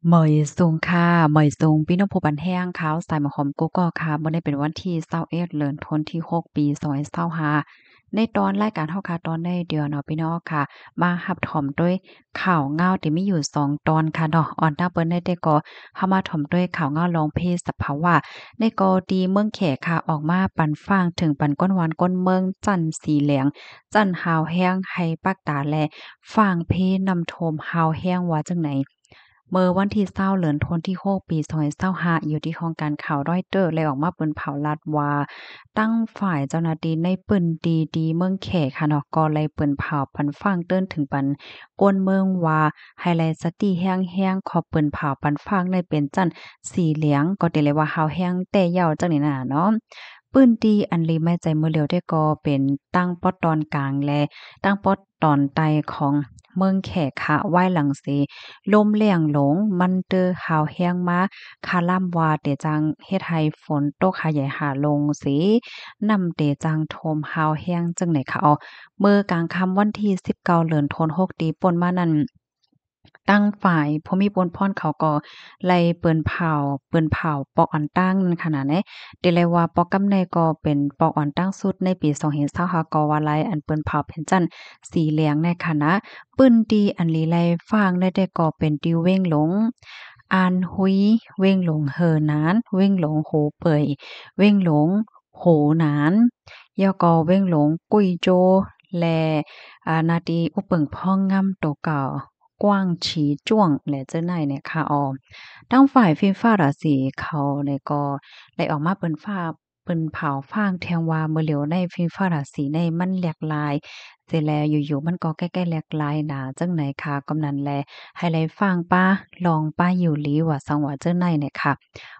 ເໝີຍສູງຄ່ະ ເໝີຍສູງພີ່ນ້ອງຜູ້ບັນແຮງຂ່າວສາຍໝາກຫອມກູ່ກໍຄ່ະ. ມື້ນີ້ເປັນວັນທີຊາວເອັດ ເດືອນທັນວາ ປີສອງພັນຊາວຫ້າ ໃນຕອນລາຍການເຮົາຄ່ະ ຕອນໃນດຽວເນາະ ພີ່ນ້ອງຄ່ະ ມາຮັບຊົມດ້ວຍຂ່າວງາວທີ່ມີຢູ່ສອງຕອນຄ່ະເນາະ. ອອນໜ້າເປີດນີ້ແຕ່ກໍ ເຮົາມາຊົມດ້ວຍຂ່າວງາວລອງເພດສະພາວະ ໃນກໍທີ່ເມືອງແຂກຄ່ະ ອອກມາປັນຟາງເຖິງປັນຄົນບ້ານຄົນເມືອງ ຈັ່ນສີແຫຼງ ຈັ່ນຮາວແຮງ ໄຮປາກຕາ ແລະ ຟາງເພນ້ຳຖ້ວມຮາວແຮງວ່າຈັ່ງໃດ. ເມື່ອວັນທີຊາວ ເດືອນທັນວາ ປີສອງພັນຊາວຫ້າ ຢູ່ທີ່ຫ້ອງການຂ່າວຣອຍເຕີ ໄດ້ອອກມາເປິດເຜີາລາດວ່າ ທາງຝ່າຍເຈົ້າໜ້າທີ່ໃນພື້ນທີ່ທີ່ເມືອງແຂກຄ່ະເນາະ ກໍໄດ້ເປິດເຜີາປັນຟາງເຕືອນເຖິງປັນຄົນເມືອງວ່າ ໃຫ້ໄດ້ສະຕິແຮງໆ ເພາະເປີນເຜົາປັນຟາງໃນເປັນຈັ່ນສີແຫຼງ ກໍເປັນໄດ້ວ່າຮາວແຮງແຕ່ເຍົາຈັ່ງນີ້ນະເນາະ. ພື້ນທີ່ອັນລີໄມ້ໃຈມື້ຫຼຽວແຕ່ກໍເປັນທາງປອດຕອນກາງ ແລະ ທາງປອດຕອນໃຕ້ຂອງເມືອງແຂກຄະ ວາຍຫຼັງເສ ລົມແຮງລົງ ມັນເຕີຮາວແຮງມາ ຄາລຳວ່າເຕຈັ່ງເຮັດໃຫ້ຝົນຕົກຫາໃຫຍ່ຫາລົງເສ ນ້ຳເຕຈັ່ງຖ້ວມຮາວແຮງຈັ່ງໃດຄະເນາະ. ເມື່ອກາງຄ່ຳວັນທີສິບເກົ້າ ເດືອນທັນວາ ທີ່ຜ່ານມານັ້ນ ທາງຝ່າຍຜູ້ມີບຸນພອນເຂົາກໍໄດ້ເປີນເຜົາ ເປີນເຜົາປອກອອນຕັ້ງນັ້ນຂະນະແນ ແຕ່ລະວ່າປອກກຳໃນກໍເປັນປອກອອນຕັ້ງສຸດໃນປີສອງພັນຊາວຫ້າ ກໍວ່າໄດ້ ອັນເປີນເຜົາເປັນຈັ່ນສີແຫຼງໃນຂະນະ ພື້ນທີ່ອັນລີໄລ່ຟາງໄດ້ແຕ່ກໍເປັນທີ່ເວັງຫຼົງອານຮຸຍ, ເວັງຫຼົງເຫີໜານ, ເວັງຫຼົງໂຫເປີຍ, ເວັງຫຼົງໂຫໜານ ແລ້ວກໍເວັງຫຼົງກຸ້ຍໂຈ ແລະ ອາ ໜ້າທີ່ອຸເປິງພອງງາມໂຕເກົ່າ ກວ້າງສີຈ້ວງ ແລະ ເຈີໃນແນຄະອອມ. ທາງຝ່າຍຟີມຟ້າລາສີເຂົາແນກໍໄດ້ອອກມາເປິດຝາ ເປີນເຜົາຟາງແທງວ່າ ມື້ຫຼຽວໃນຟີມຟ້າລາສີໃນມັນແຫຼກລາຍ ເສແລ້ວຢູ່ໆມັນກໍແກ້ໆແຫຼກລາຍໜາຈັ່ງໃດຄະ ກໍນັ້ນແຫຼະ ໃຫ້ໄລ່ຟາງປາ ລອງປາຢູ່ລີວ່າສັງວ່າເຈີໃນແນຄະ.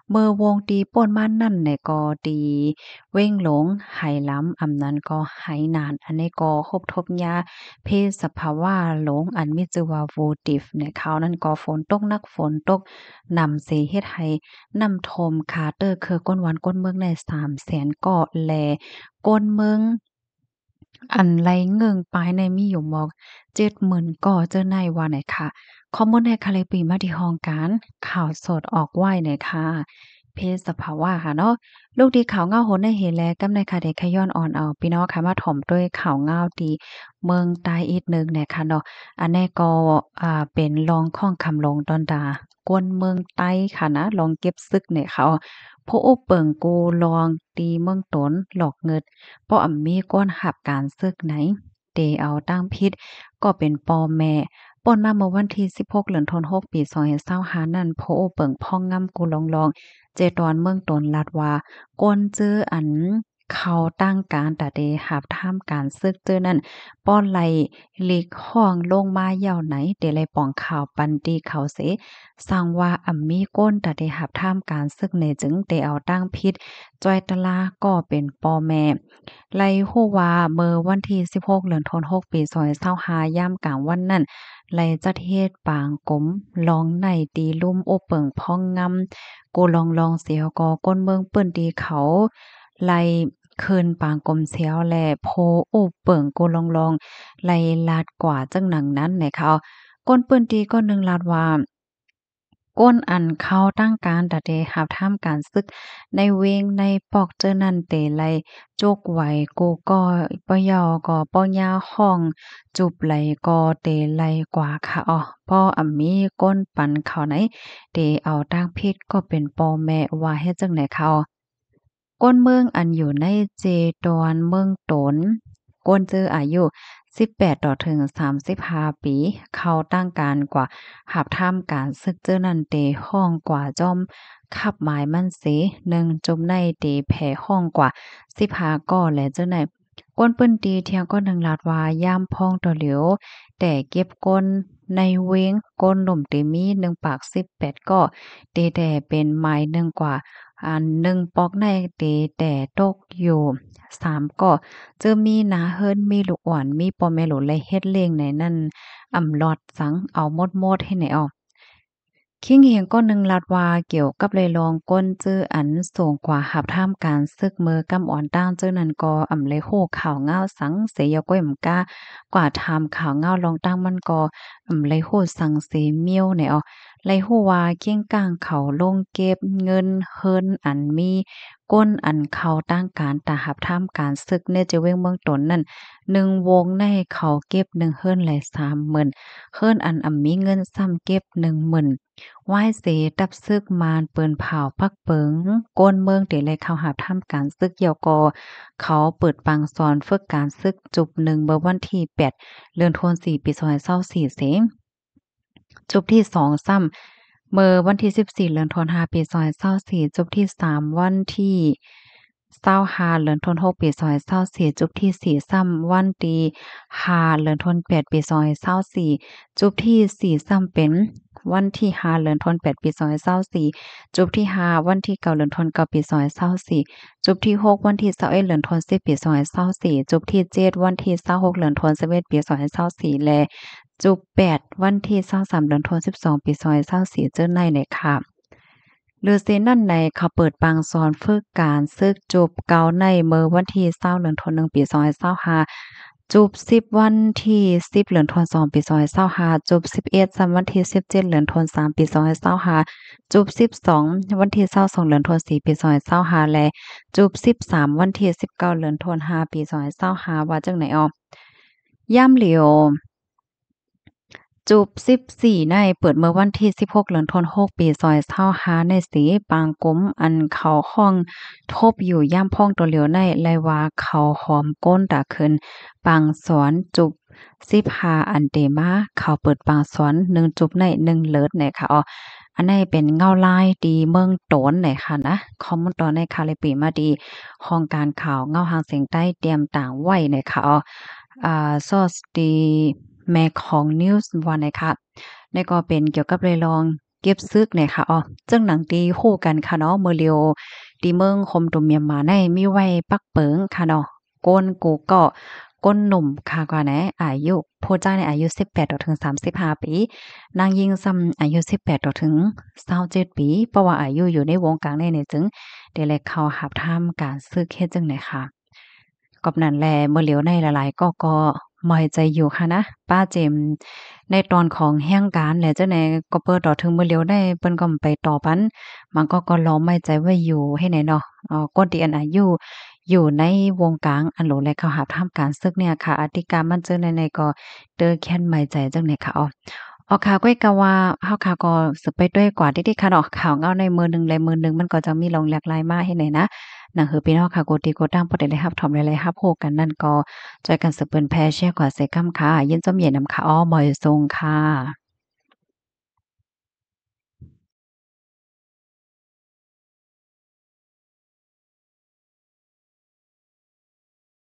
ເມື່ອວົງທີ່ຜ່ານມານັ້ນແນກໍທີ່ເວັງຫຼົງໄຫລຳ ອຳນັ້ນກໍໄຫໜານ ອັນນີ້ກໍຮົບທົບຍາເພດສະພາວະລົງ ອັນມີຊື່ວ່າ Votive ໃນຄາວນັ້ນກໍຝົນຕົກໜັກ ຝົນຕົກໜຳເສ ເຮັດໃຫ້ນ້ຳຖ້ວມຄາເຕີເຄືອຄົນບ້ານຄົນເມືອງໃນສາມແສນກໍ ແລະ ຄົນເມືອງ ອັນໄລ່ເງິ່ງປາຍໃນມີຢູ່ໝອກເຈັດໝື່ນກໍເຈີໃນວ່າໃນຄະ. ຂໍ້ມູນໃນຄະເລປີມາທີ່ຫ້ອງການຂ່າວສົດອອກໄວ້ໃນຄະ ເພດສະພາວະຄະເນາະ. ລູກທີ່ຂ່າວງາວໂຫນໃນເຫແລກຳໃນຄະເດຂະຍ້ອນອ່ອນເອົາ ພີ່ນ້ອງຄະ ມາຖົມດ້ວຍຂ່າວງາວທີ່ເມືອງໃຕ້ອີກໜຶ່ງແນຄະເນາະ. ອັນນີ້ກໍ ອ່າ ເປັນລອງຂອງຄຳລົງດອນດາ ກວນເມືອງໃຕ້ຄະນະ ລອງເກັບຊຶກໃນເຂົາ ຜູ້ອຸບເປິງກູລອງຕີເມືອງຕົນຫຼອກເງິດ ບໍ່ອຳມີກວນຮັບການຊຶກໃນ ເຕເອົາຕັ້ງຜິດກໍເປັນພໍ່ແມ່. ປ່ອນມາເມື່ອວັນທີສິບຫົກ ເດືອນທັນວາ ປີສອງພັນຊາວຫ້ານັ້ນ ຜູ້ອຸບເປິງພອງງາມກູລອງລອງ ເຈຕອນເມືອງຕົນ ລາດວ່າ ກວນຈື່ອັນ ເຂົາຕັ້ງການຕາເຕຮັບທຳການຊຶກເຈີນັ້ນ ບໍ່ໄລ່ຫຼີກຮ້ອງລົງມາເຍົາໃນ ເຕໄລ່ປ່ອງຂ່າວປັນຕີເຂົາເສ ສັງວ່າອຳມີກວນຕາເຕຮັບທຳການຊຶກເນ ຈຶ່ງເຕເອົາຕັ້ງຜິດ ຈ້ອຍຕະລາກໍເປັນພໍ່ແມ່. ໄລ່ຮູ້ວ່າເມື່ອວັນທີສິບຫົກ ເດືອນທັນວາ ປີສອງພັນຊາວຫ້າ ຍາມກາງວັນນັ້ນ ໄລ່ຈັດເຮັດປາງກົມລອງໃນຕີລຸ່ມອຸບເປິງພອງງາມ ກູລອງລອງເສຍກໍ ຄົນເມືອງພື້ນທີ່ເຂົາ ໄລ່ຄືນປາງກົມເຊວ ແລະ ໂພອຸບເປິງກູລອງລອງ ໄລ່ລາດກວ່າຈັ່ງໜັງນັ້ນແນຄະ. ຄົນພື້ນທີ່ຄົນໜຶ່ງລາດວ່າ ຄົນອັນເຂົາຕັ້ງການຕາເຕຮັບທຳການຊຶກໃນເວງໃນປອກເຈີນັ້ນ ເຕໄລ່ຈຸກໄຫວກູກໍບໍ່ເຍົາກໍບໍ່ຍາວ ຮ້ອງຈຸບໄຫຼກໍເຕໄລ່ກວ່າຄະອອ ບໍ່ອຳມີຄົນປັນເຂົາໃນ ເຕເອົາຕັ້ງຜິດກໍເປັນພໍ່ແມ່ ວ່າເຮັດຈັ່ງໃດເຂົາ ຄົນເມືອງອັນຢູ່ໃນເຈຕອນເມືອງຕົນ ຄົນເຈີອາຍຸສິບແປດຕໍ່ເຖິງສາມສິບຫ້າປີ ເຂົາຕັ້ງການກວ່າຮັບທຳການຊຶກເຈີນັ້ນ ເຕຮ້ອງກວ່າຈອມຂັບໝາຍມັນເສ ໜຶ່ງຈຸມໃນເຕແຜ່ຮ້ອງກວ່າສິບຫ້າກໍ ແລະ ເຈີໃນ ຄົນພື້ນທີ່ທ່ຽງຄົນໜຶ່ງລາດວ່າ ຍາມພອງຕໍ່ຫຼຽວ ແຕ່ເກັບຄົນໃນເວງ ຄົນໜຸ່ມເຕມີໜຶ່ງປາກສິບແປດກໍ ເຕແຕ່ເປັນໝາຍໜຶ່ງກວ່າ ອັນໜຶ່ງປອກໃນເຕແຕ່ຕົກຢູ່ສາມກໍ ເຈີມີໜ້າເຮືອນ ມີລູກອ່ອນ ມີພໍ່ແມ່ຫຼູນ ແລະ ເຮັດລ້ຽງໃນນັ້ນ ອຳລອດສັງເອົາໝົດໆ ເຮັດໃນອອກ ຄິງເຮງກໍໜຶ່ງລາດວ່າ ກ່ຽວກັບເລື່ອງຄົນເຈີອັນສູງກວ່າຮັບທຳການຊຶກເມີກຳອອນຕ່າງເຈີນັ້ນ ກໍອຳໄລຮູ້ຂ່າວງາວສັງເສ ຢາກກ້ອຍອຳກ້າກວ່າຖາມຂ່າວງາວລອງຕ່າງມັນ ກໍອຳໄລຮູ້ສັງເສມ້ຽວແນວ. ໄດ້ຮູ້ວ່າ ເຄງກ້າງເຂົາລົງເກັບເງິນເຮືອນອັນມີຄົນອັນເຂົ້າຕັ້ງການຕາຮັບທຳການເສິກໃນເຈັດແຂວງເມືອງຕົນນັ້ນ ໜຶ່ງວົງໃນເຂົາເກັບໜຶ່ງເຮືອນແລະສາມໝື່ນ, ເຮືອນອັນອຳມີເງິນຊ້ຳເກັບໜຶ່ງໝື່ນ. ວາຍເສ ທັບເສິກມານປືນເຜົາປັກເປິງ ໂກນເມືອງເຕໄດ້ເຂົ້າຮັບທຳການເສິກ ແລ້ວກໍເຂົາເປີດປາງສອນຝຶກການເສິກຈຸບໜຶ່ງ ເມື່ອວັນທີແປດ ເດືອນທັນວາ ປີສອງພັນຊາວສີ່ເສ ຈຸບທີສອງຊ້ຳ ເມື່ອວັນທີສິບສີ່ ເດືອນທັນວາ ປີສອງພັນຊາວສີ່, ຈຸບທີສາມ ວັນທີຊາວຫ້າ ເດືອນທັນວາ ປີສອງພັນຊາວສີ່, ຈຸບທີສີ່ຊ້ຳ ວັນທີຫ້າ ເດືອນທັນວາ ປີສອງພັນຊາວສີ່, ຈຸບທີສີ່ຊ້ຳເປັນວັນທີຫ້າ ເດືອນທັນວາ ປີສອງພັນຊາວສີ່, ຈຸບທີຫ້າ ວັນທີເກົ້າ ເດືອນທັນວາ ປີສອງພັນຊາວສີ່, ຈຸບທີຫົກ ວັນທີຊາວເອັດ ເດືອນທັນວາ ປີສອງພັນຊາວສີ່, ຈຸບທີເຈັດ ວັນທີຊາວຫົກ ເດືອນທັນວາ ປີສອງພັນຊາວສີ່ ແລະ ຈຸບແປດ ວັນທີຊາວສາມ ເດືອນທັນວາ ປີສອງພັນຊາວສີ່ ເຈົ້າໃນແຫຼະຄ່ະ. ຫຼືເຊັ່ນນັ້ນໃນ ເຂົາເປີດປາງສອນຝຶກການເສິກຈຸບເກົ່າໃນ ເມື່ອວັນທີຊາວ ເດືອນທັນວາ ປີສອງພັນຊາວຫ້າ, ຈຸບສິບ ວັນທີສິບ ເດືອນທັນວາ ປີສອງພັນຊາວຫ້າ, ຈຸບສິບເອັດຊ້ຳ ວັນທີສິບເຈັດ ເດືອນທັນວາ ປີສອງພັນຊາວຫ້າ, ຈຸບສິບສອງ ວັນທີຊາວສອງ ເດືອນທັນວາ ປີສອງພັນຊາວຫ້າ ແລະ ຈຸບສິບສາມ ວັນທີສິບເກົ້າ ເດືອນທັນວາ ປີສອງພັນຊາວຫ້າ ວ່າຈັ່ງໃດເອາະ. ຍາມຫຼຽວ ຈຸບສິບສີ່ໃນເປີດເມື່ອວັນທີສິບຫົກ ເດືອນທັນວາ ປີສອງພັນຊາວຫ້າໃນເສ ປາງກຸ່ມອັນເຂົາຮ້ອງທົບຢູ່ຍາມພ້ອງໂຕຫຼຽວໃນ ແລະວ່າເຂົາຫອມໂກນຕາຄືນ ປາງສອນຈຸບສິບຫ້າ ອັນເຕມາ ເຂົາເປີດປາງສອນໜຶ່ງຈຸບໃນໜຶ່ງເລີດແນ່ຄ່ະເອາະ. ອັນໃນເປັນເງົາລາຍທີ່ເມືອງຕົນແນ່ຄ່ະນະ. ຂໍ້ມູນຕອນໃນຄ່ະ ໄດ້ປີມາທີ່ຫ້ອງການຂ່າວເງົາຫາງສຽງໃຕ້ຕຽມຕາງໄວ້ແນ່ຄ່ະເອາະ. ອ່າ ຊອສຕີແມ່ຂອງນິວສ໌ ວ່າໃນຄ່ະ ໃນກໍເປັນກ່ຽວກັບເລື່ອງເກັບເສິກແນ່ຄ່ະເອາະ. ເຊິ່ງດັ່ງທີ່ຮູ້ກັນຄ່ະເນາະ ເມື່ອລຽວທີ່ເມືອງໂຄມຕຸມມຽນມາໃນມີໄວ້ປັກເປິງຄ່ະເນາະ ໂກນກູເກາະ ໂກນໜຸ່ມຄ່ະ ກວ່າໃນອາຍຸ ຜູ້ຊາຍໃນອາຍຸສິບແປດຕໍ່ເຖິງສາມສິບຫ້າປີ, ນາງຍິງຊ້ຳອາຍຸສິບແປດຕໍ່ເຖິງຊາວເຈັດປີ, ເພາະວ່າອາຍຸຢູ່ໃນວົງກາງໃນນີ້ຈຶ່ງໄດ້ເຂົ້າຮັບທຳການເສິກເຮັດຈັ່ງໃດຄ່ະ. ກອບນັ້ນແລະ ເມື່ອຫຼຽວໃນຫຼາຍໆກໍ ກໍໝາຍໃຈຢູ່ຄ່ະນະ ປ້າເຈມ ໃນຕອນຂອງແຮງການແລະ ຈັ່ງໃດກໍເປີດຕໍ່ເຖິງເມື່ອຫຼຽວໃນເພິ່ນກໍໄປຕໍ່ປັນ ບາງກໍກໍລໍໝາຍໃຈໄວ້ຢູ່ເຮັດໃດເນາະ. ເອີ ຄົນທີ່ອັນອາຍຸຢູ່ໃນວົງກາງອັນໂຫຼແລະເຂົ້າຮັບທຳການເສິກເນຍຄ່ະ ອາທິການມັນເຈີໃນໃນກໍເຕີແຄນໝາຍໃຈຈັ່ງໃດຄ່ະເອາະ. ເອົາຄ່ະ ກ້ອຍກະວ່າເຮົາຄ່ະກໍສືບໄປດ້ວຍກວ່າຕິໆຄ່ະເນາະ ຂ່າວເງົາໃນມື້ໜຶ່ງແລະມື້ໜຶ່ງ ມັນກໍຈະມີຫຼອງຫຼາກຫຼາຍມາເຮັດໃດນະ. ໜັງຫືອພີ່ນ້ອງຄ່ະ ໂກຕິໂກຕາມ ພໍໄດ້ຮັບຊົມ ແລະ ໄດ້ຮັບຮູ້ກັນນັ້ນ ກໍຊ່ວຍກັນສືບເຜີຍແຜ່ແຊກວ່າເສຍກຳຄ່ະ. ຍິນຊົມເຢັນນຳຄ່ະ ອອ ໝາຍສົງຄ່ະ.